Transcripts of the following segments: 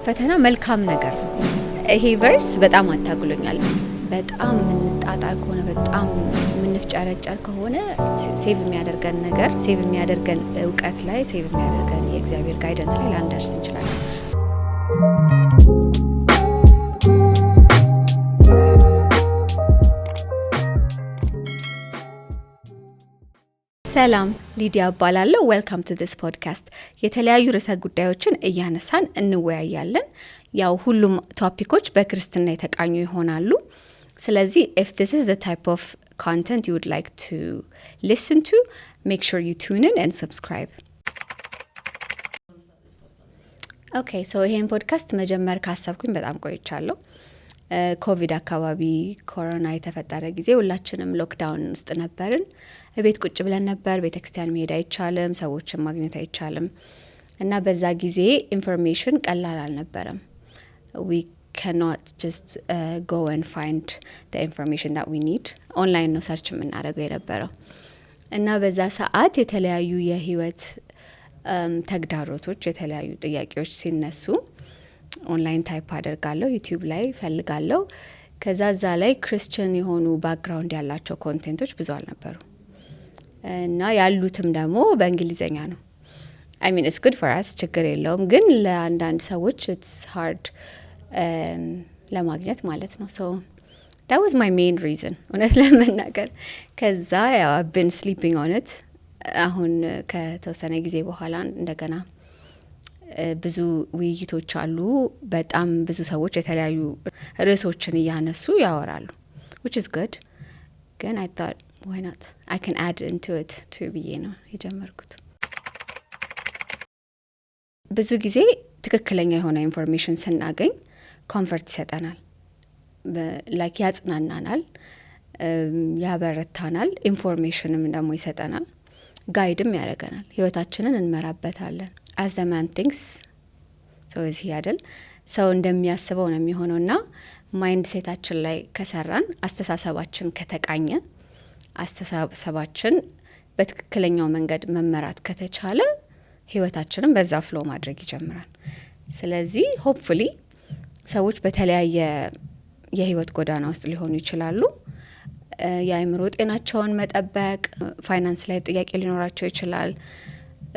ፈተና መልካም ነገር ነው። ይሄ verse በጣም አታግሎኛል። በጣም የምንጣጣር ከሆነ፣ በጣም የምንፍጨረጨር ከሆነ፣ save የሚያደርገን ነገር፣ save የሚያደርገን እውቀት ላይ፣ save የሚያደርገን የእግዚአብሔር guidance ላይ ላንደርስ እንችላለን። ሰላም፣ ሊዲያ እባላለሁ። Welcome to this podcast። የተለያዩ ርዕሰ ጉዳዮችን እያነሳን እንወያያለን። ያው ሁሉም topic ኦች በክርስትና የተቃኙ ይሆናሉ። ስለዚህ if this is the type of content you would like to listen to, make sure you tune in and subscribe። Okay, so ይሄን ፖድካስት መጀመር ካሰብኩኝ በጣም ቆይቻለሁ። ኮቪድ አካባቢ፣ ኮሮና የተፈጠረ ጊዜ ሁላችንም lockdown ውስጥ ነበርን። ቤት ቁጭ ብለን ነበር። ቤተ ክርስቲያን መሄድ አይቻልም፣ ሰዎችን ማግኘት አይቻልም። እና በዛ ጊዜ information ቀላል አልነበረም። ዊ ካኖት ጀስት ጎ ኤንድ ፋይንድ ኢንፎርሜሽን ዳት ዊ ኒድ። ኦንላይን ነው search የምናደርገው የነበረው። እና በዛ ሰዓት የተለያዩ የህይወት ተግዳሮቶች፣ የተለያዩ ጥያቄዎች ሲነሱ online type አደርጋለሁ፣ YouTube ላይ ፈልጋለሁ። ከዛ እዛ ላይ Christian የሆኑ background ያላቸው content ኦች ብዙ አልነበሩ እና ያሉትም ደግሞ በእንግሊዝኛ ነው። I mean, it's good for us፣ ችግር የለውም፣ ግን ለአንዳንድ ሰዎች it's hard ለማግኘት ማለት ነው። So that was my main reason እውነት ለመናገር። ከዛ ያው been sleeping on it። አሁን ከተወሰነ ጊዜ በኋላ እንደገና ብዙ ውይይቶች አሉ። በጣም ብዙ ሰዎች የተለያዩ ርዕሶችን እያነሱ ያወራሉ፣ which is good፣ ግን I thought, why not, I can add into it too ብዬ ነው የጀመርኩት። ብዙ ጊዜ ትክክለኛ የሆነ information ስናገኝ comfort ይሰጠናል፣ like ያጽናናናል፣ ያበረታናል፣ information ም ደግሞ ይሰጠናል፣ guide ም ያደርገናል፣ ህይወታችንን እንመራበታለን። As a man thinks, so is he አይደል? ሰው እንደሚያስበው ነው የሚሆነው። እና mindset ኣችን ላይ ከሰራን፣ አስተሳሰባችን ከተቃኘ፣ አስተሳሰባችን በትክክለኛው መንገድ መመራት ከተቻለ ህይወታችንም በዛ flow ማድረግ ይጀምራል። ስለዚህ hopefully ሰዎች በተለያየ የህይወት ጎዳና ውስጥ ሊሆኑ ይችላሉ። የአእምሮ ጤናቸውን መጠበቅ፣ ፋይናንስ ላይ ጥያቄ ሊኖራቸው ይችላል።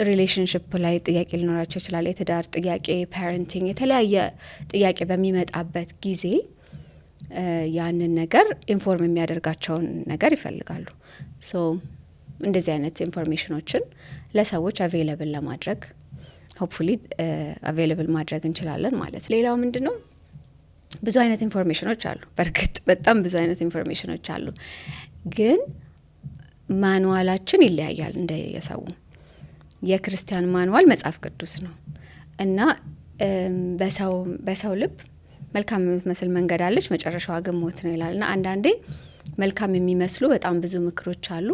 Relationship ላይ ጥያቄ ሊኖራቸው ይችላል። የትዳር ጥያቄ፣ parenting፣ የተለያየ ጥያቄ በሚመጣበት ጊዜ ያንን ነገር inform የሚያደርጋቸውን ነገር ይፈልጋሉ። So እንደዚህ አይነት information ኦችን ለሰዎች available ለማድረግ፣ hopefully available ማድረግ እንችላለን ማለት። ሌላው ምንድን ነው? ብዙ አይነት information ኦች አሉ። በእርግጥ በጣም ብዙ አይነት information ኦች አሉ፣ ግን manual ኣችን ይለያያል እንደየሰው። የክርስቲያን manual መጽሐፍ ቅዱስ ነው። እና በሰው ልብ መልካም የምትመስል መንገድ አለች፣ መጨረሻዋ ግን ሞት ነው ይላል። እና አንዳንዴ መልካም የሚመስሉ በጣም ብዙ ምክሮች አሉ፣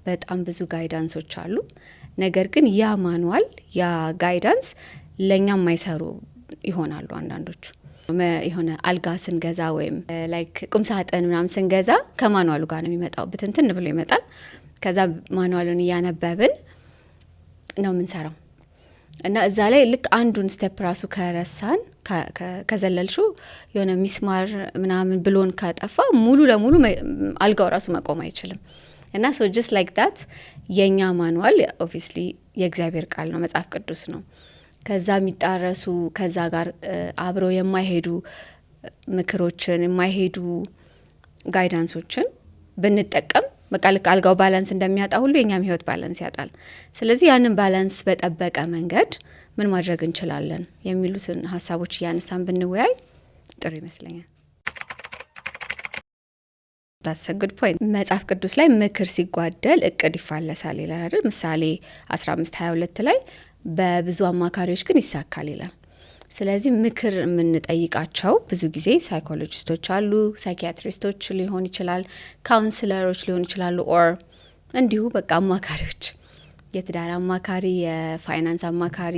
በጣም ብዙ guidance ኦች አሉ። ነገር ግን ያ manual፣ ያ guidance ለእኛ የማይሰሩ ይሆናሉ። አንዳንዶቹ የሆነ አልጋ ስንገዛ ወይም like ቁም ሳጥን ምናምን ስንገዛ ከ manual ኡ ጋር ነው የሚመጣው፣ ብትንትን ብሎ ይመጣል። ከዛ manual ኡን እያነበብን ነው የምንሰራው። እና እዛ ላይ ልክ አንዱን step ራሱ ከረሳን፣ ከዘለልሹ፣ የሆነ ሚስማር ምናምን ብሎን ከጠፋ ሙሉ ለሙሉ አልጋው ራሱ መቆም አይችልም። እና so just like that የእኛ manual obviously የእግዚአብሔር ቃል ነው፣ መጽሐፍ ቅዱስ ነው። ከዛ የሚጣረሱ፣ ከዛ ጋር አብረው የማይሄዱ ምክሮችን፣ የማይሄዱ guidance ኦችን ብንጠቀም በቃ ልክ አልጋው balance እንደሚያጣ ሁሉ የእኛም ህይወት balance ያጣል። ስለዚህ ያንን balance በጠበቀ መንገድ ምን ማድረግ እንችላለን የሚሉትን ሀሳቦች እያነሳን ብንወያይ ጥሩ ይመስለኛል። That's a good point። መጽሐፍ ቅዱስ ላይ ምክር ሲጓደል እቅድ ይፋለሳል ይላል አይደል? ምሳሌ 15:22 ላይ በብዙ አማካሪዎች ግን ይሳካል ይላል። ስለዚህ ምክር የምንጠይቃቸው ብዙ ጊዜ psychologist ኦች አሉ፣ psychiatrist ኦች ሊሆን ይችላል፣ counselor ኦች ሊሆን ይችላሉ፣ or እንዲሁ በቃ አማካሪዎች፣ የትዳር አማካሪ፣ የፋይናንስ አማካሪ፣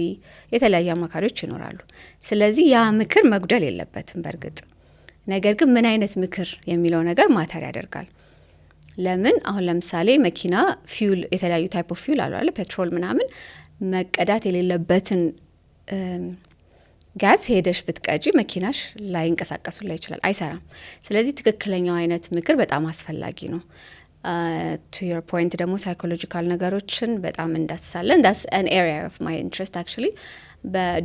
የተለያዩ አማካሪዎች ይኖራሉ። ስለዚህ ያ ምክር መጉደል የለበትም በእርግጥ፣ ነገር ግን ምን አይነት ምክር የሚለው ነገር matter ያደርጋል። ለምን አሁን ለምሳሌ መኪና fuel፣ የተለያዩ type of fuel አሉ አይደል? Petrol ምናምን መቀዳት የሌለበትን ጋዝ ሄደሽ ብትቀጂ መኪናሽ ላይንቀሳቀሱ ላይ ይችላል፣ አይሰራም። ስለዚህ ትክክለኛው አይነት ምክር በጣም አስፈላጊ ነው። To your point ደግሞ psychological ነገሮችን በጣም እንዳስሳለን። That's an area of my interest, actually.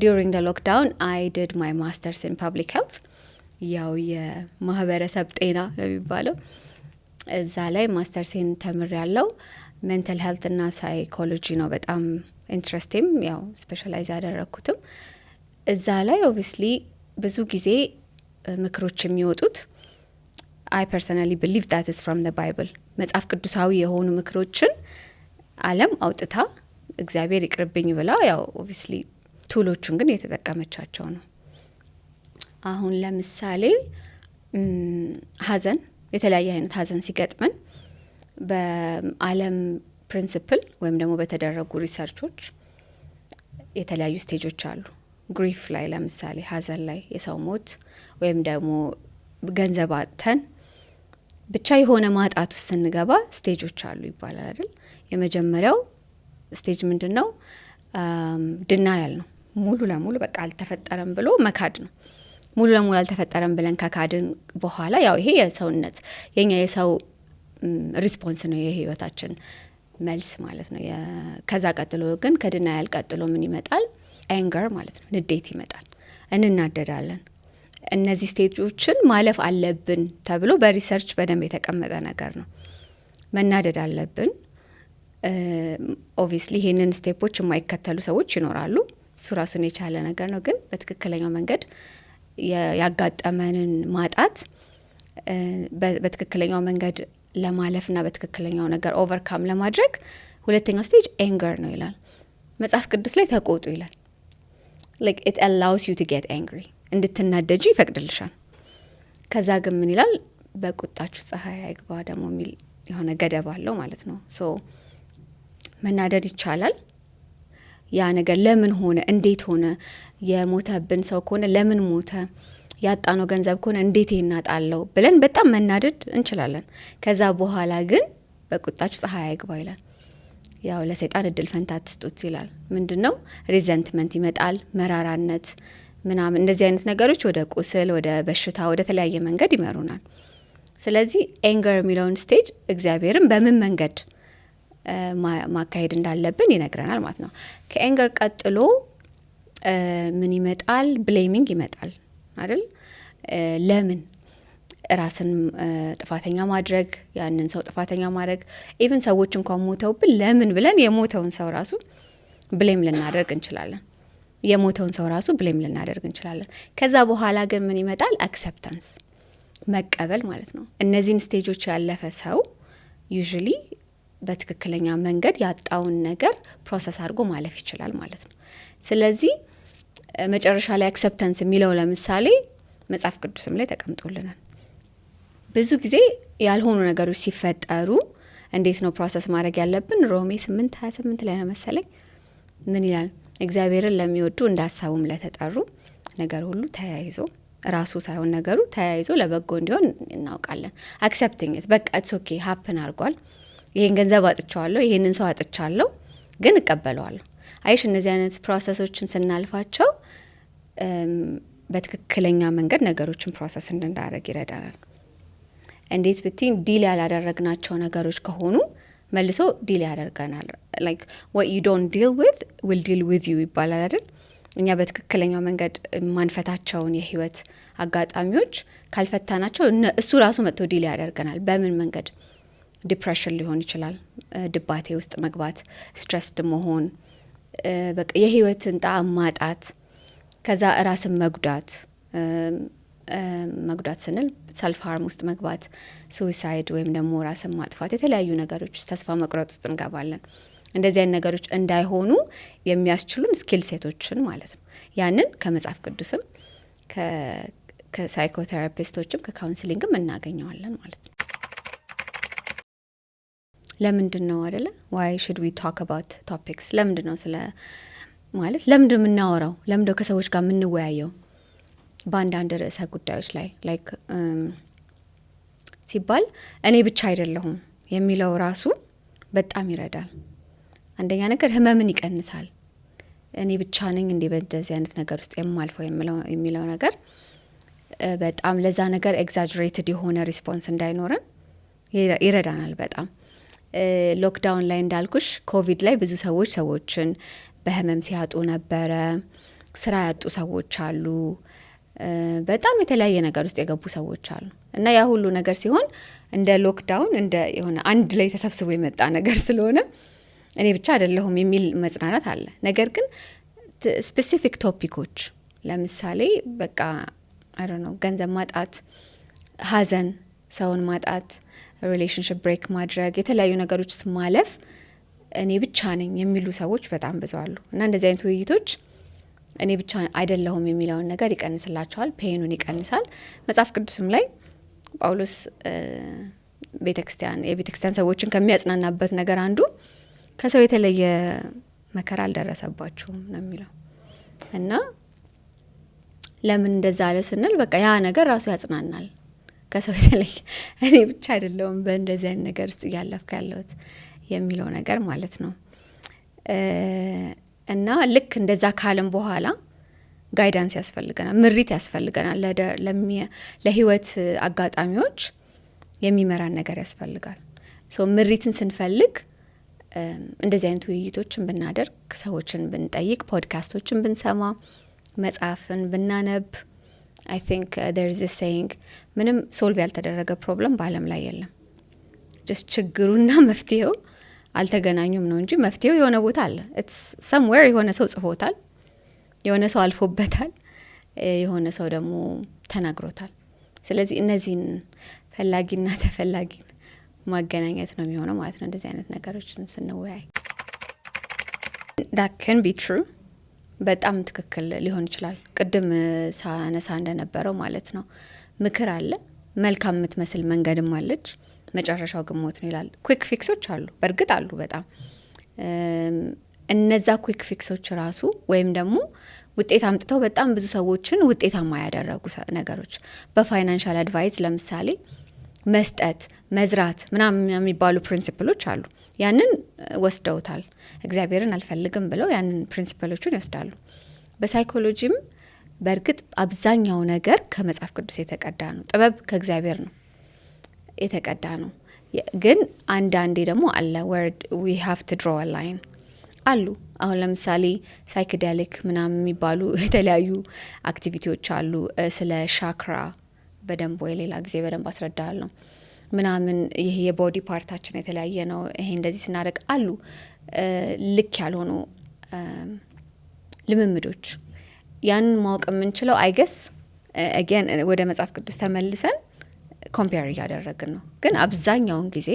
During the lockdown I did my masters in public health፣ ያው የማህበረሰብ ጤና ነው የሚባለው። እዛ ላይ ማስተርሴን ተምሬያለው። Mental health እና psychology ነው በጣም interest ኤም፣ ያው specialize ያደረግኩትም እዛ ላይ። Obviously ብዙ ጊዜ ምክሮች የሚወጡት፣ I personally believe that is from the Bible፣ መጽሐፍ ቅዱሳዊ የሆኑ ምክሮችን ዓለም አውጥታ እግዚአብሔር ይቅርብኝ ብላ ያው obviously tool ኦቹን ግን የተጠቀመቻቸው ነው። አሁን ለምሳሌ ሀዘን፣ የተለያየ አይነት ሀዘን ሲገጥመን በዓለም principle ወይም ደግሞ በተደረጉ research ኦች የተለያዩ stage ኦች አሉ። Grief ላይ ለምሳሌ፣ ሀዘን ላይ፣ የሰው ሞት ወይም ደግሞ ገንዘብ አጥተን ብቻ የሆነ ማጣት ውስጥ ስንገባ stage ኦች አሉ ይባላል አይደል? የመጀመሪያው stage ምንድን ነው? Denial ነው። ሙሉ ለሙሉ በቃ አልተፈጠረም ብሎ መካድ ነው። ሙሉ ለሙሉ አልተፈጠረም ብለን ከካድን በኋላ፣ ያው ይሄ የሰውነት የኛ የሰው response ነው፣ የህይወታችን መልስ ማለት ነው። ከዛ ቀጥሎ ግን፣ ከ denial ቀጥሎ ምን ይመጣል? Anger ማለት ነው። ንዴት ይመጣል። እንናደዳለን። እነዚህ stage ኦችን ማለፍ አለብን ተብሎ በ research በደንብ የተቀመጠ ነገር ነው። መናደድ አለብን። Obviously ይሄንን step ኦች የማይከተሉ ሰዎች ይኖራሉ። እሱ ራሱን የቻለ ነገር ነው። ግን በትክክለኛው መንገድ ያጋጠመንን ማጣት በትክክለኛው መንገድ ለማለፍና በትክክለኛው ነገር overcome ለማድረግ ሁለተኛው stage anger ነው ይላል። መጽሐፍ ቅዱስ ላይ ተቆጡ ይላል። Like it allows you to get angry፣ እንድትናደጂ ይፈቅድልሻል። ከዛ ግን ምን ይላል? በቁጣችሁ ፀሐይ አይግባ ደግሞ የሚል የሆነ ገደብ አለው ማለት ነው። So መናደድ ይቻላል። ያ ነገር ለምን ሆነ፣ እንዴት ሆነ፣ የሞተብን ሰው ከሆነ ለምን ሞተ፣ ያጣነው ገንዘብ ከሆነ እንዴት እናጣለው ብለን በጣም መናደድ እንችላለን። ከዛ በኋላ ግን በቁጣችሁ ፀሐይ አይግባ ይላል። ያው ለሰይጣን እድል ፈንታ አትስጡት ይላል። ምንድን ነው? Resentment ይመጣል፣ መራራነት ምናምን፣ እንደዚህ አይነት ነገሮች ወደ ቁስል፣ ወደ በሽታ፣ ወደ ተለያየ መንገድ ይመሩናል። ስለዚህ anger የሚለውን stage እግዚአብሔርን በምን መንገድ ማካሄድ እንዳለብን ይነግረናል ማለት ነው። ከ anger ቀጥሎ ምን ይመጣል? Blaming ይመጣል አይደል? ለምን፣ ራስን ጥፋተኛ ማድረግ፣ ያንን ሰው ጥፋተኛ ማድረግ፣ even ሰዎች እንኳን ሞተውብን ለምን ብለን የሞተውን ሰው ራሱ blame ልናደርግ እንችላለን። የሞተውን ሰው ራሱ blame ልናደርግ እንችላለን። ከዛ በኋላ ግን ምን ይመጣል? Acceptance፣ መቀበል ማለት ነው። እነዚህን stage ኦች ያለፈ ሰው usually በትክክለኛ መንገድ ያጣውን ነገር process አድርጎ ማለፍ ይችላል ማለት ነው። ስለዚህ መጨረሻ ላይ acceptance የሚለው ለምሳሌ መጽሐፍ ቅዱስም ላይ ተቀምጦልናል። ብዙ ጊዜ ያልሆኑ ነገሮች ሲፈጠሩ እንዴት ነው process ማድረግ ያለብን? ሮሜ 8:28 ላይ ነው መሰለኝ፣ ምን ይላል? እግዚአብሔርን ለሚወዱ እንደ ሀሳቡም ለተጠሩ ነገር ሁሉ ተያይዞ፣ ራሱ ሳይሆን ነገሩ ተያይዞ ለበጎ እንዲሆን እናውቃለን። Accepting፣ በቃ it's okay፣ happen አድርጓል። ይሄን ገንዘብ አጥቸዋለሁ፣ ይሄንን ሰው አጥቻለሁ፣ ግን እቀበለዋለሁ። አይሽ፣ እነዚህ አይነት process ኦችን ስናልፋቸው በትክክለኛ መንገድ ነገሮችን process እንድናደርግ ይረዳናል። እንዴት ብትይኝ deal ያላደረግናቸው ነገሮች ከሆኑ መልሶ deal ያደርገናል። Like what you don't deal with will deal with you ይባላል አይደል? እኛ በትክክለኛው መንገድ የማንፈታቸውን የህይወት አጋጣሚዎች ካልፈታናቸው እሱ ራሱ መጥቶ deal ያደርገናል። በምን መንገድ? Depression ሊሆን ይችላል፣ ድባቴ ውስጥ መግባት፣ stressed መሆን፣ በቃ የህይወትን ጣዕም ማጣት፣ ከዛ ራስን መጉዳት፣ መጉዳት ስንል self harm ውስጥ መግባት፣ suicide ወይም ደግሞ ራስን ማጥፋት፣ የተለያዩ ነገሮች ውስጥ፣ ተስፋ መቁረጥ ውስጥ እንገባለን። እንደዚህ አይነት ነገሮች እንዳይሆኑ የሚያስችሉን skill set ኦችን ማለት ነው። ያንን ከመጽሐፍ ቅዱስም ከ psychotherapist ኦችም ከ counseling ም እናገኘዋለን ማለት ነው። ለምንድን ነው አደለ? Why should we talk about topics? ለምንድን ነው ስለ ማለት ለምንድን ነው የምናወራው? ለምንድን ነው ከሰዎች ጋር የምንወያየው በአንዳንድ ርዕሰ ጉዳዮች ላይ like ሲባል እኔ ብቻ አይደለሁም የሚለው ራሱ በጣም ይረዳል። አንደኛ ነገር ህመምን ይቀንሳል። እኔ ብቻ ነኝ እንዴ በእንደዚህ አይነት ነገር ውስጥ የማልፈው የሚለው ነገር በጣም ለዛ ነገር exaggerated የሆነ response እንዳይኖረን ይረዳናል በጣም። Lockdown ላይ እንዳልኩሽ ኮቪድ ላይ ብዙ ሰዎች ሰዎችን በህመም ሲያጡ ነበረ። ስራ ያጡ ሰዎች አሉ። በጣም የተለያየ ነገር ውስጥ የገቡ ሰዎች አሉ። እና ያ ሁሉ ነገር ሲሆን እንደ lockdown እንደ የሆነ አንድ ላይ ተሰብስቦ የመጣ ነገር ስለሆነ እኔ ብቻ አይደለሁም የሚል መጽናናት አለ። ነገር ግን specific topic ኦች ለምሳሌ በቃ I don't know ገንዘብ ማጣት፣ ሀዘን፣ ሰውን ማጣት፣ relationship break ማድረግ፣ የተለያዩ ነገሮች ውስጥ ማለፍ እኔ ብቻ ነኝ የሚሉ ሰዎች በጣም ብዙ አሉ። እና እንደዚህ አይነት ውይይቶች እኔ ብቻ አይደለሁም የሚለውን ነገር ይቀንስላቸዋል፣ pain ኑን ይቀንሳል። መጽሐፍ ቅዱስም ላይ ጳውሎስ ቤተክርስቲያን የቤተክርስቲያን ሰዎችን ከሚያጽናናበት ነገር አንዱ ከሰው የተለየ መከራ አልደረሰባችሁም ነው የሚለው። እና ለምን እንደዛ አለ ስንል በቃ ያ ነገር ራሱ ያጽናናል። ከሰው የተለየ እኔ ብቻ አይደለሁም በእንደዚህ አይነት ነገር ውስጥ እያለፍኩ ያለሁት የሚለው ነገር ማለት ነው። እና ልክ እንደዛ ካልን በኋላ guidance ያስፈልገናል፣ ምሪት ያስፈልገናል። ለህይወት አጋጣሚዎች የሚመራን ነገር ያስፈልጋል። So ምሪትን ስንፈልግ እንደዚህ አይነት ውይይቶችን ብናደርግ፣ ሰዎችን ብንጠይቅ፣ ፖድካስቶችን ብንሰማ፣ መጽሐፍን ብናነብ፣ I think there is saying ምንም solve ያልተደረገ problem በዓለም ላይ የለም። Just ችግሩና መፍትሄው አልተገናኙም ነው እንጂ መፍትሄው የሆነ ቦታ አለ። It's somewhere የሆነ ሰው ጽፎታል፣ የሆነ ሰው አልፎበታል፣ የሆነ ሰው ደግሞ ተናግሮታል። ስለዚህ እነዚህን ፈላጊና ተፈላጊን ማገናኘት ነው የሚሆነው ማለት ነው እንደዚህ አይነት ነገሮችን ስንወያይ። That can be true፣ በጣም ትክክል ሊሆን ይችላል። ቅድም ሳነሳ እንደነበረው ማለት ነው። ምክር አለ፣ መልካም የምትመስል መንገድም አለች፣ መጨረሻው ግን ሞት ነው ይላል። Quick fix ኦች አሉ፣ በእርግጥ አሉ በጣም። እነዛ quick fix ኦች ራሱ ወይም ደግሞ ውጤት አምጥተው በጣም ብዙ ሰዎችን ውጤታማ ያደረጉ ነገሮች በ financial advice ለምሳሌ መስጠት፣ መዝራት ምናምን የሚባሉ principle ኦች አሉ። ያንን ወስደውታል። እግዚአብሔርን አልፈልግም ብለው ያንን principle ኦቹን ይወስዳሉ። በ psychology ም በእርግጥ አብዛኛው ነገር ከመጽሐፍ ቅዱስ የተቀዳ ነው። ጥበብ ከእግዚአብሔር ነው የተቀዳ ነው። ግን አንዳንዴ ደግሞ አለ where we have to draw line አሉ። አሁን ለምሳሌ psychedelic ምናምን የሚባሉ የተለያዩ activity ዎች አሉ። ስለ chakra በደንብ ወይ ሌላ ጊዜ በደንብ አስረዳለሁ ምናምን። ይሄ የ body part ኣችን የተለያየ ነው። ይሄ እንደዚህ ስናደርግ አሉ ልክ ያልሆኑ ልምምዶች። ያንን ማወቅ የምንችለው I guess again ወደ መጽሐፍ ቅዱስ ተመልሰን compare እያደረግን ነው። ግን አብዛኛውን ጊዜ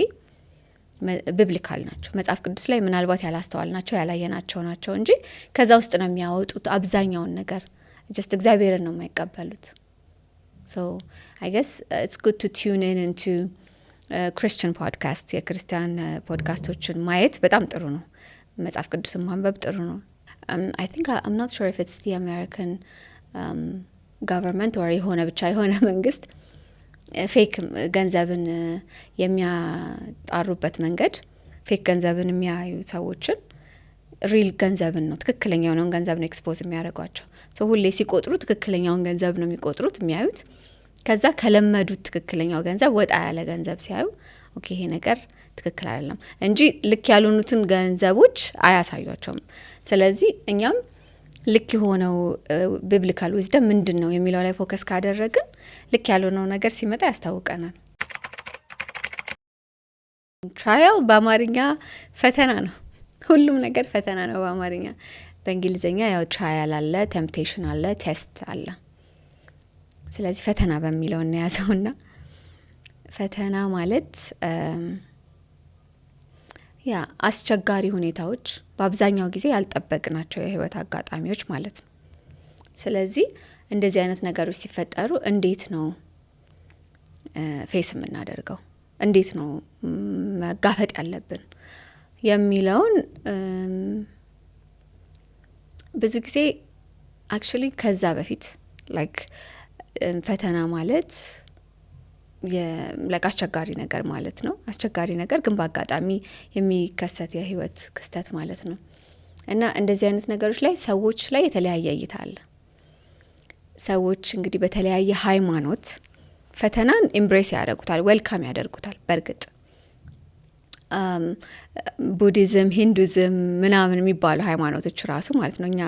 biblical ናቸው። መጽሐፍ ቅዱስ ላይ ምናልባት ያላስተዋልናቸው ያላየናቸው ናቸው እንጂ ከዛ ውስጥ ነው የሚያወጡት አብዛኛውን ነገር። Just እግዚአብሔርን ነው የማይቀበሉት። So I guess it's good to tune in into Christian podcast። የክርስቲያን ፖድካስቶችን ማየት በጣም ጥሩ ነው። መጽሐፍ ቅዱስን ማንበብ ጥሩ ነው። I think, I'm not sure if it's the American government or የሆነ ብቻ የሆነ መንግስት fake ገንዘብን የሚያጣሩበት መንገድ fake ገንዘብን የሚያዩ ሰዎችን real ገንዘብን ነው፣ ትክክለኛ የሆነውን ገንዘብ ነው expose የሚያደርጓቸው። So ሁሌ ሲቆጥሩ ትክክለኛውን ገንዘብ ነው የሚቆጥሩት የሚያዩት። ከዛ ከለመዱት ትክክለኛው ገንዘብ ወጣ ያለ ገንዘብ ሲያዩ okay ይሄ ነገር ትክክል አይደለም እንጂ ልክ ያልሆኑትን ገንዘቦች አያሳዩቸውም። ስለዚህ እኛም ልክ የሆነው biblical wisdom ምንድን ነው የሚለው ላይ focus ካደረግን ልክ ያልሆነው ነገር ሲመጣ ያስታውቀናል። Trial በአማርኛ ፈተና ነው። ሁሉም ነገር ፈተና ነው በአማርኛ። በእንግሊዝኛ ያው trial አለ፣ temptation አለ፣ test አለ። ስለዚህ ፈተና በሚለው እንያዘውና ፈተና ማለት ያ አስቸጋሪ ሁኔታዎች፣ በአብዛኛው ጊዜ ያልጠበቅናቸው የህይወት አጋጣሚዎች ማለት ነው። ስለዚህ እንደዚህ አይነት ነገሮች ሲፈጠሩ እንዴት ነው face የምናደርገው፣ እንዴት ነው መጋፈጥ ያለብን የሚለውን ብዙ ጊዜ actually ከዛ በፊት like ፈተና ማለት like አስቸጋሪ ነገር ማለት ነው። አስቸጋሪ ነገር ግን በአጋጣሚ የሚከሰት የህይወት ክስተት ማለት ነው። እና እንደዚህ አይነት ነገሮች ላይ ሰዎች ላይ የተለያየ እይታ አለ። ሰዎች እንግዲህ በተለያየ ሃይማኖት ፈተናን embrace ያደርጉታል፣ welcome ያደርጉታል። በእርግጥ Buddhism፣ Hinduism ምናምን የሚባሉ ሃይማኖቶች ራሱ ማለት ነው። እኛ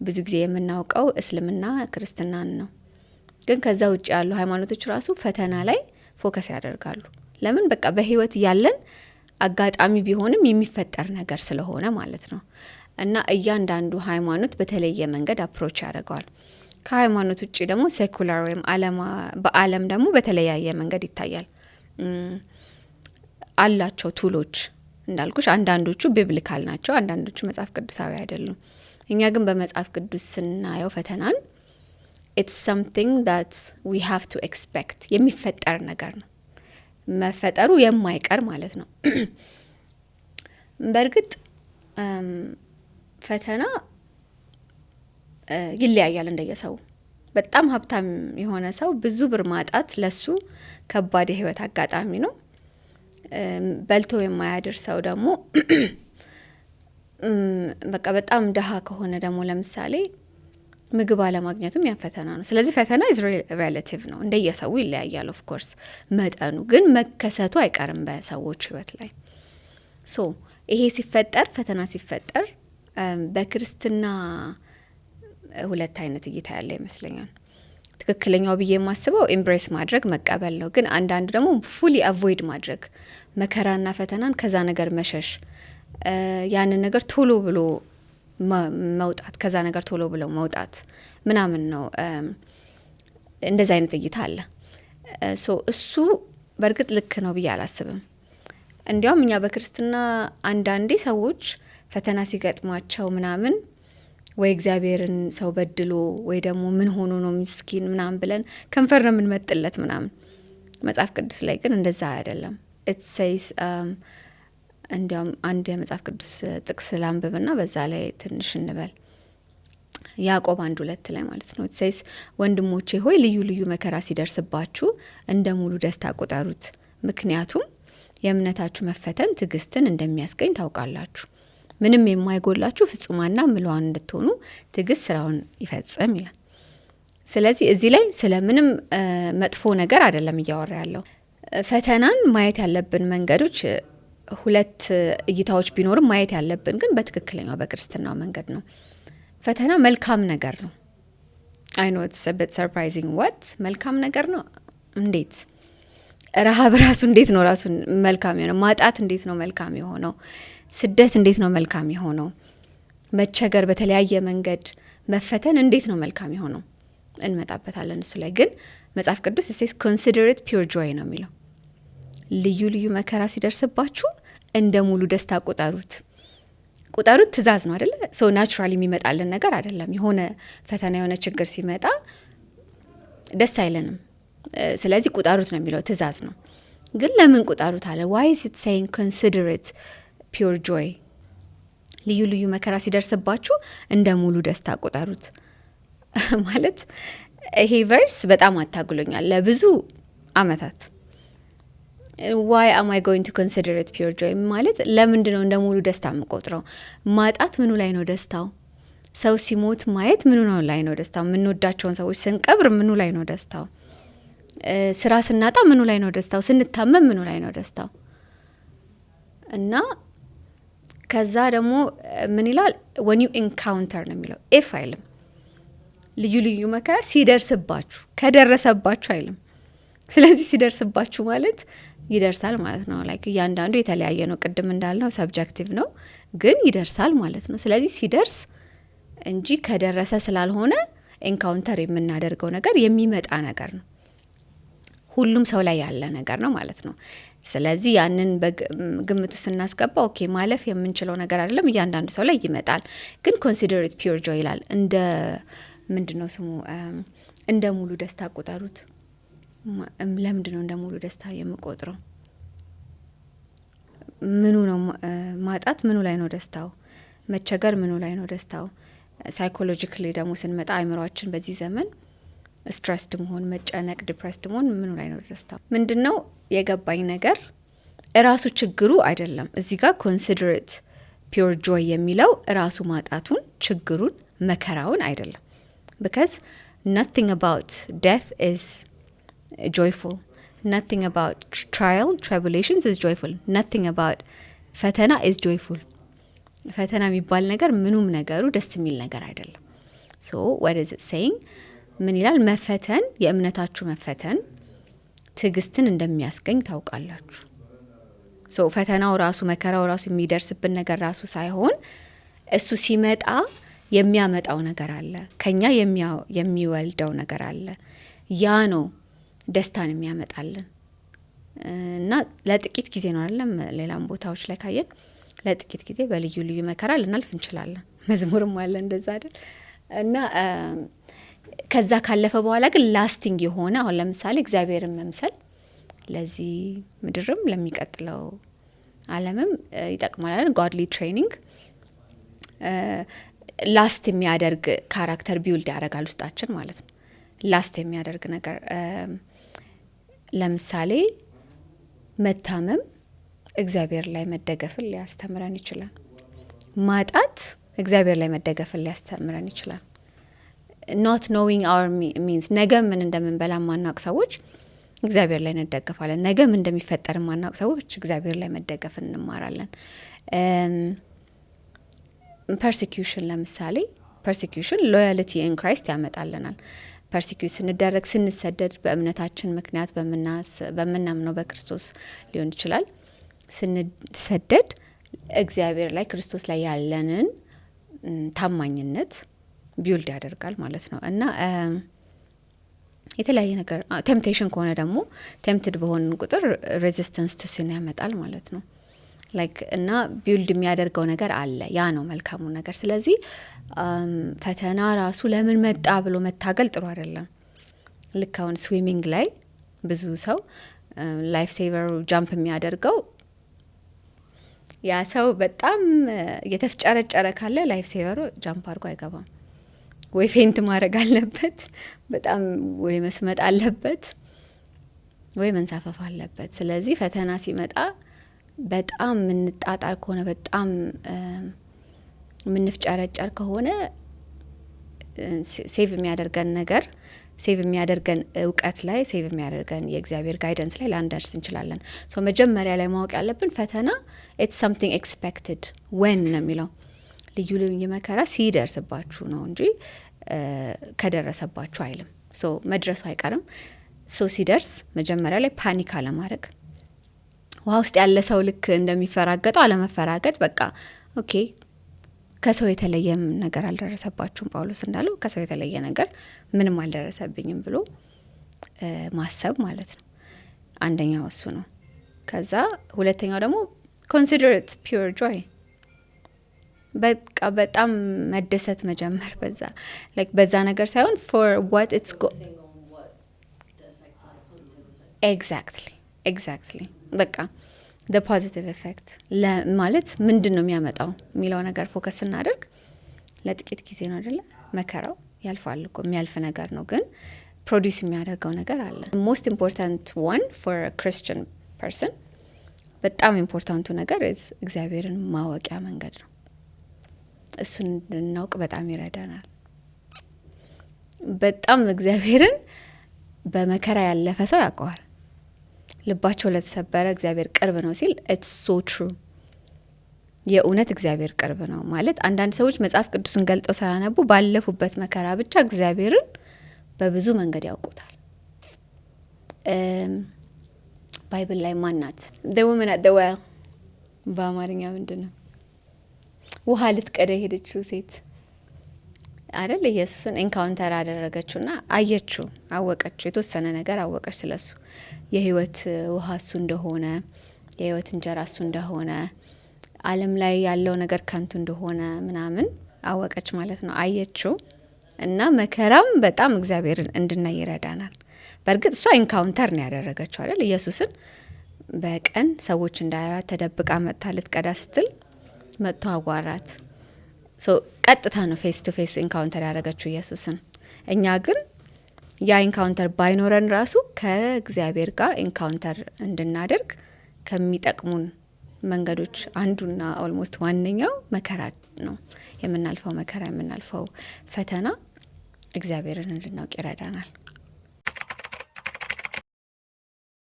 ብዙ ጊዜ የምናውቀው እስልምና ክርስትናን ነው። ግን ከዛ ውጭ ያሉ ሃይማኖቶች ራሱ ፈተና ላይ focus ያደርጋሉ። ለምን? በቃ በህይወት ያለን አጋጣሚ ቢሆንም የሚፈጠር ነገር ስለሆነ ማለት ነው። እና እያንዳንዱ ሃይማኖት በተለየ መንገድ approach ያደርገዋል። ከሃይማኖት ውጭ ደግሞ secular ወይም በዓለም ደግሞ በተለያየ መንገድ ይታያል። አላቸው tool ኦች እንዳልኩሽ፣ አንዳንዶቹ biblical ናቸው፣ አንዳንዶቹ መጽሐፍ ቅዱሳዊ አይደሉም። እኛ ግን በመጽሐፍ ቅዱስ ስናየው ፈተናን it's something that we have to expect፣ የሚፈጠር ነገር ነው፣ መፈጠሩ የማይቀር ማለት ነው። በእርግጥ ፈተና ይለያያል እንደየሰው። በጣም ሀብታም የሆነ ሰው ብዙ ብር ማጣት ለሱ ከባድ የህይወት አጋጣሚ ነው። በልቶ የማያድር ሰው ደግሞ፣ በቃ በጣም ድሀ ከሆነ ደግሞ ለምሳሌ ምግብ አለማግኘቱም ያን ፈተና ነው። ስለዚህ ፈተና is relative ነው፣ እንደየሰው ይለያያል። Of course መጠኑ ግን መከሰቱ አይቀርም በሰዎች ህይወት ላይ። So ይሄ ሲፈጠር፣ ፈተና ሲፈጠር በክርስትና ሁለት አይነት እይታ ያለ ይመስለኛል። ትክክለኛው ብዬ የማስበው embrace ማድረግ፣ መቀበል ነው። ግን አንዳንዱ ደግሞ fully avoid ማድረግ፣ መከራና ፈተናን ከዛ ነገር መሸሽ፣ ያንን ነገር ቶሎ ብሎ መውጣት፣ ከዛ ነገር ቶሎ ብሎ መውጣት ምናምን ነው። እንደዚ አይነት እይታ አለ። So እሱ በእርግጥ ልክ ነው ብዬ አላስብም። እንዲያውም እኛ በክርስትና አንዳንዴ ሰዎች ፈተና ሲገጥማቸው ምናምን ወይ እግዚአብሔርን ሰው በድሎ ወይ ደግሞ ምን ሆኖ ነው ምስኪን ምናምን ብለን ከንፈር ነው የምንመጥለት ምናምን። መጽሐፍ ቅዱስ ላይ ግን እንደዛ አይደለም። It says፣ እንዲያውም አንድ የመጽሐፍ ቅዱስ ጥቅስ ላንብብና በዛ ላይ ትንሽ እንበል። ያዕቆብ 1:2 ላይ ማለት ነው። It says፣ "ወንድሞቼ ሆይ፣ ልዩ ልዩ መከራ ሲደርስባችሁ እንደ ሙሉ ደስታ ቁጠሩት፣ ምክንያቱም የእምነታችሁ መፈተን ትዕግስትን እንደሚያስገኝ ታውቃላችሁ። ምንም የማይጎድላችሁ ፍጹማንና ምሉዓን እንድትሆኑ ትዕግስት ስራውን ይፈጽም" ይላል። ስለዚህ እዚህ ላይ ስለ ምንም መጥፎ ነገር አይደለም እያወራ ያለው። ፈተናን ማየት ያለብን መንገዶች ሁለት እይታዎች ቢኖርም ማየት ያለብን ግን በትክክለኛው በክርስትናው መንገድ ነው። ፈተና መልካም ነገር ነው። I know it's a bit surprising። What፣ መልካም ነገር ነው? እንዴት? ረሃብ ራሱ እንዴት ነው ራሱን መልካም የሆነው? ማጣት እንዴት ነው መልካም የሆነው? ስደት እንዴት ነው መልካም የሆነው? መቸገር፣ በተለያየ መንገድ መፈተን እንዴት ነው መልካም የሆነው? እንመጣበታለን እሱ ላይ። ግን መጽሐፍ ቅዱስ says "consider it pure joy" ነው የሚለው። ልዩ ልዩ መከራ ሲደርስባችሁ እንደ ሙሉ ደስታ ቁጠሩት። ቁጠሩት ትእዛዝ ነው አደለ? So naturally የሚመጣልን ነገር አይደለም። የሆነ ፈተና፣ የሆነ ችግር ሲመጣ ደስ አይለንም። ስለዚህ ቁጠሩት ነው የሚለው፣ ትእዛዝ ነው። ግን ለምን ቁጠሩት አለ? Why is it saying "consider it pure joy"? ልዩ ልዩ መከራ ሲደርስባችሁ እንደ ሙሉ ደስታ ቁጠሩት ማለት ይሄ verse በጣም አታግሎኛል ለብዙ አመታት። Why am I going to consider it pure joy ማለት ለምንድን ነው እንደ ሙሉ ደስታ የምቆጥረው? ማጣት ምኑ ላይ ነው ደስታው? ሰው ሲሞት ማየት ምኑ ነው ላይ ነው ደስታው? የምንወዳቸውን ሰዎች ስንቀብር ምኑ ላይ ነው ደስታው? ስራ ስናጣ ምኑ ላይ ነው ደስታው? ስንታመም ምኑ ላይ ነው ደስታው? እና ከዛ ደግሞ ምን ይላል? "When you encounter" ነው የሚለው፣ if አይልም። ልዩ ልዩ መከራ ሲደርስባችሁ፣ ከደረሰባችሁ አይልም። ስለዚህ ሲደርስባችሁ ማለት ይደርሳል ማለት ነው። Like እያንዳንዱ የተለያየ ነው። ቅድም እንዳልነው subjective ነው፣ ግን ይደርሳል ማለት ነው። ስለዚህ ሲደርስ እንጂ ከደረሰ ስላልሆነ encounter የምናደርገው ነገር የሚመጣ ነገር ነው። ሁሉም ሰው ላይ ያለ ነገር ነው ማለት ነው። ስለዚህ ያንን በግምቱ ስናስገባ okay ማለፍ የምንችለው ነገር አይደለም፣ እያንዳንዱ ሰው ላይ ይመጣል። ግን "consider it pure joy" ይላል። እንደ ምንድን ነው ስሙ፣ እንደ ሙሉ ደስታ ቁጠሩት። ለምንድን ነው እንደ ሙሉ ደስታ የምቆጥረው? ምኑ ነው ማጣት? ምኑ ላይ ነው ደስታው? መቸገር ምኑ ላይ ነው ደስታው? Psychologically ደግሞ ስንመጣ አይምሯችን በዚህ ዘመን stressed መሆን፣ መጨነቅ፣ depressed መሆን ምኑ ላይ ነው ደስታው? ምንድን ነው የገባኝ ነገር እራሱ ችግሩ አይደለም። እዚህ ጋር "consider it pure joy" የሚለው Pure joy የሚለው ራሱ ማጣቱን፣ ችግሩን፣ መከራውን አይደለም። Because nothing about death is joyful, nothing about trial, tribulations is joyful, nothing about ፈተና is joyful። ፈተና የሚባል ነገር ምኑም ነገሩ ደስ የሚል ነገር አይደለም። So what is it saying? ምን ይላል? መፈተን፣ የእምነታችሁ መፈተን ትዕግስትን እንደሚያስገኝ ታውቃላችሁ። So ፈተናው ራሱ፣ መከራው ራሱ፣ የሚደርስብን ነገር ራሱ ሳይሆን እሱ ሲመጣ የሚያመጣው ነገር አለ፣ ከኛ የሚወልደው ነገር አለ። ያ ነው ደስታን የሚያመጣልን። እና ለጥቂት ጊዜ ነው አይደለም? ሌላም ቦታዎች ላይ ካየን ለጥቂት ጊዜ በልዩ ልዩ መከራ ልናልፍ እንችላለን። መዝሙርም አለ እንደዛ አይደል? እና ከዛ ካለፈ በኋላ ግን lasting የሆነ፣ አሁን ለምሳሌ እግዚአብሔርን መምሰል ለዚህ ምድርም ለሚቀጥለው ዓለምም ይጠቅማል አይደል? Godly training last የሚያደርግ character build ያደርጋል ውስጣችን ማለት ነው። Last የሚያደርግ ነገር፣ ለምሳሌ መታመም እግዚአብሔር ላይ መደገፍን ሊያስተምረን ይችላል። ማጣት እግዚአብሔር ላይ መደገፍን ሊያስተምረን ይችላል። Not knowing our means፣ ነገ ምን እንደምንበላ ማናውቅ ሰዎች እግዚአብሔር ላይ እንደገፋለን። ነገ ምን እንደሚፈጠር ማናውቅ ሰዎች እግዚአብሔር ላይ መደገፍን እንማራለን። Persecution ለምሳሌ፣ persecution loyalty in Christ ያመጣልናል። Persecute ስንደረግ፣ ስንሰደድ፣ በእምነታችን ምክንያት፣ በምናምነው በክርስቶስ ሊሆን ይችላል። ስንሰደድ እግዚአብሔር ላይ፣ ክርስቶስ ላይ ያለንን ታማኝነት build ያደርጋል ማለት ነው። እና የተለያየ ነገር፣ temptation ከሆነ ደግሞ tempted በሆንን ቁጥር resistance to sin ያመጣል ማለት ነው። Like እና build የሚያደርገው ነገር አለ። ያ ነው መልካሙ ነገር። ስለዚህ ፈተና ራሱ ለምን መጣ ብሎ መታገል ጥሩ አይደለም። ልክ አሁን swimming ላይ ብዙ ሰው life saver ኡ jump የሚያደርገው፣ ያ ሰው በጣም እየተፍጨረጨረ ካለ life saver ኡ jump አድርጎ አይገባም። ወይ faint ማድረግ አለበት በጣም፣ ወይ መስመጥ አለበት፣ ወይ መንሳፈፍ አለበት። ስለዚህ ፈተና ሲመጣ በጣም የምንጣጣር ከሆነ፣ በጣም የምንፍጨረጨር ከሆነ፣ save የሚያደርገን ነገር፣ save የሚያደርገን እውቀት ላይ፣ save የሚያደርገን የእግዚአብሔር guidance ላይ ላንደርስ እንችላለን። So መጀመሪያ ላይ ማወቅ ያለብን ፈተና it's something expected when ነው የሚለው፣ ልዩ ልዩ መከራ ሲደርስባችሁ ነው እንጂ ከደረሰባችሁ አይልም። So መድረሱ አይቀርም። So ሲደርስ መጀመሪያ ላይ panic አለማድረግ፣ ውሃ ውስጥ ያለ ሰው ልክ እንደሚፈራገጠው አለመፈራገጥ። በቃ okay፣ ከሰው የተለየም ነገር አልደረሰባችሁም፣ ጳውሎስ እንዳለው ከሰው የተለየ ነገር ምንም አልደረሰብኝም ብሎ ማሰብ ማለት ነው። አንደኛው እሱ ነው። ከዛ ሁለተኛው ደግሞ consider it pure joy፣ በቃ በጣም መደሰት መጀመር በዛ like በዛ ነገር ሳይሆን for what it's Focusing on what the effects are, the positive effects. Exactly፣ በቃ the positive effect ማለት ምንድን ነው የሚያመጣው የሚለው ነገር focus ስናደርግ፣ ለጥቂት ጊዜ ነው አይደለ? መከራው ያልፋል እኮ፣ የሚያልፍ ነገር ነው፣ ግን produce የሚያደርገው ነገር አለ። Most important one for Christian person፣ በጣም important ኡ ነገር is እግዚአብሔርን ማወቂያ መንገድ ነው። እሱን እንድናውቅ በጣም ይረዳናል። በጣም እግዚአብሔርን በመከራ ያለፈ ሰው ያውቀዋል። ልባቸው ለተሰበረ እግዚአብሔር ቅርብ ነው ሲል it's so true። የእውነት እግዚአብሔር ቅርብ ነው ማለት፣ አንዳንድ ሰዎች መጽሐፍ ቅዱስን ገልጠው ሳያነቡ ባለፉበት መከራ ብቻ እግዚአብሔርን በብዙ መንገድ ያውቁታል። Bible ላይ ማናት? The woman at the well፣ በአማርኛ ምንድን ነው? ውሃ ልትቀዳ የሄደችው ሴት አይደል? ኢየሱስን encounter አደረገችውና አየችው፣ አወቀችው፣ የተወሰነ ነገር አወቀች ስለሱ፣ የህይወት ውሃ እሱ እንደሆነ፣ የህይወት እንጀራ እሱ እንደሆነ፣ ዓለም ላይ ያለው ነገር ከንቱ እንደሆነ ምናምን አወቀች ማለት ነው። አየችው። እና መከራም በጣም እግዚአብሔርን እንድናይ ይረዳናል። በእርግጥ እሷ encounter ነው ያደረገችው አይደል? ኢየሱስን በቀን ሰዎች እንዳያዩት ተደብቃ መጥታ ልትቀዳ ስትል መጥቶ አዋራት። ቀጥታ ነው face to face encounter ያደረገችው ኢየሱስን። እኛ ግን ያ encounter ባይኖረን ራሱ ከእግዚአብሔር ጋር encounter እንድናደርግ ከሚጠቅሙን መንገዶች አንዱና almost ዋነኛው መከራ ነው። የምናልፈው መከራ፣ የምናልፈው ፈተና እግዚአብሔርን እንድናውቅ ይረዳናል።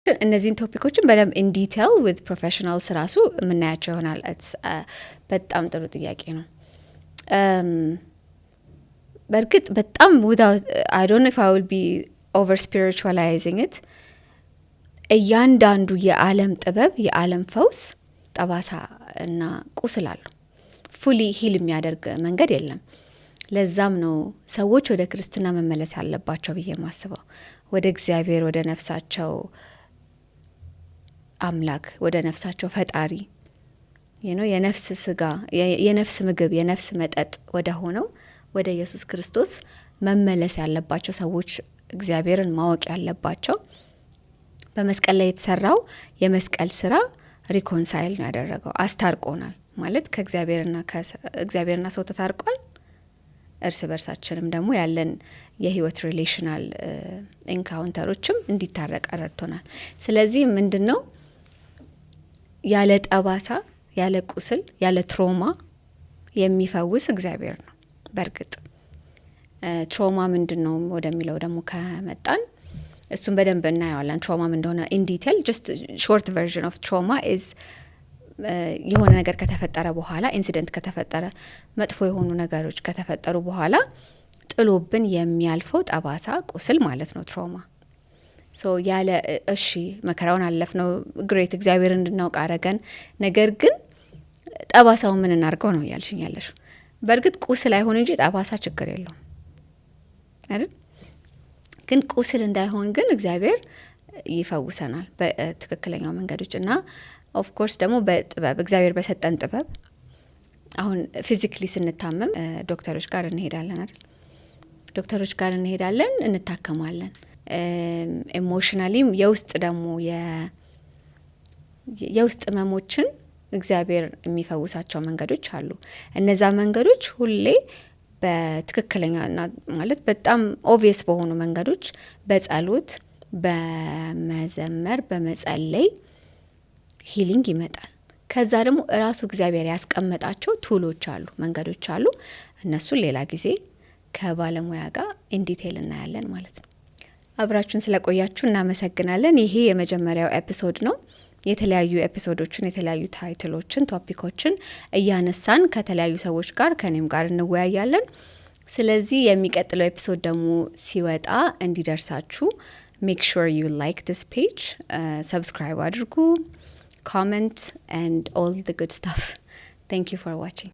እነዚህን topic ኦችን በደንብ in detail with professionals ራሱ የምናያቸው ይሆናል። በጣም ጥሩ ጥያቄ ነው። በእርግጥ በጣም without, I don't know if I will be over spiritualizing it፣ እያንዳንዱ የዓለም ጥበብ፣ የዓለም ፈውስ ጠባሳ እና ቁስል አለው። Fully heal የሚያደርግ መንገድ የለም። ለዛም ነው ሰዎች ወደ ክርስትና መመለስ ያለባቸው ብዬ የማስበው። ወደ እግዚአብሔር፣ ወደ ነፍሳቸው አምላክ፣ ወደ ነፍሳቸው ፈጣሪ፣ የነፍስ ስጋ፣ የነፍስ ምግብ፣ የነፍስ መጠጥ ወደ ሆነው ወደ ኢየሱስ ክርስቶስ መመለስ ያለባቸው ሰዎች፣ እግዚአብሔርን ማወቅ ያለባቸው። በመስቀል ላይ የተሰራው የመስቀል ስራ reconcile ነው ያደረገው፣ አስታርቆናል ማለት ከእግዚአብሔርና ሰው ተታርቋል። እርስ በርሳችንም ደግሞ ያለን የህይወት relational encounter ኦችም እንዲታረቅ ረድቶናል። ስለዚህ ምንድን ነው፣ ያለ ጠባሳ፣ ያለ ቁስል፣ ያለ trauma የሚፈውስ እግዚአብሔር ነው። በእርግጥ trauma ምንድን ነው ወደሚለው ደግሞ ከመጣን እሱን በደንብ እናየዋለን። Trauma ምን እንደሆነ in detail። Just short version of trauma is የሆነ ነገር ከተፈጠረ በኋላ፣ incident ከተፈጠረ፣ መጥፎ የሆኑ ነገሮች ከተፈጠሩ በኋላ ጥሎብን የሚያልፈው ጠባሳ፣ ቁስል ማለት ነው trauma። So ያለ እሺ መከራውን አለፍነው፣ great፣ እግዚአብሔር እንድናውቅ አረገን። ነገር ግን ጠባሳውን ምን እናድርገው ነው እያልሽኝ ያለሽው። በእርግጥ ቁስል አይሆን እንጂ ጠባሳ ችግር የለውም አይደል? ግን ቁስል እንዳይሆን ግን እግዚአብሔር ይፈውሰናል በትክክለኛው መንገዶች እና of course ደግሞ በጥበብ፣ እግዚአብሔር በሰጠን ጥበብ። አሁን physically ስንታመም ዶክተሮች ጋር እንሄዳለን አይደል? ዶክተሮች ጋር እንሄዳለን፣ እንታከማለን። Emotionally ም የውስጥ ደግሞ የውስጥ ህመሞችን እግዚአብሔር የሚፈውሳቸው መንገዶች አሉ። እነዛ መንገዶች ሁሌ በትክክለኛ ማለት በጣም obvious በሆኑ መንገዶች በጸሎት፣ በመዘመር፣ በመጸለይ healing ይመጣል። ከዛ ደግሞ እራሱ እግዚአብሔር ያስቀመጣቸው tool ኦች አሉ፣ መንገዶች አሉ። እነሱን ሌላ ጊዜ ከባለሙያ ጋር in detail እናያለን ማለት ነው። አብራችሁን ስለቆያችሁ እናመሰግናለን። ይሄ የመጀመሪያው episode ነው። የተለያዩ episode ኦችን፣ የተለያዩ title ኦችን፣ topic ኦችን እያነሳን ከተለያዩ ሰዎች ጋር ከኔም ጋር እንወያያለን። ስለዚህ የሚቀጥለው episode ደግሞ ሲወጣ እንዲደርሳችሁ make sure you like this page፣ subscribe አድርጉ፣ comment and all the good stuff. Thank you for watching.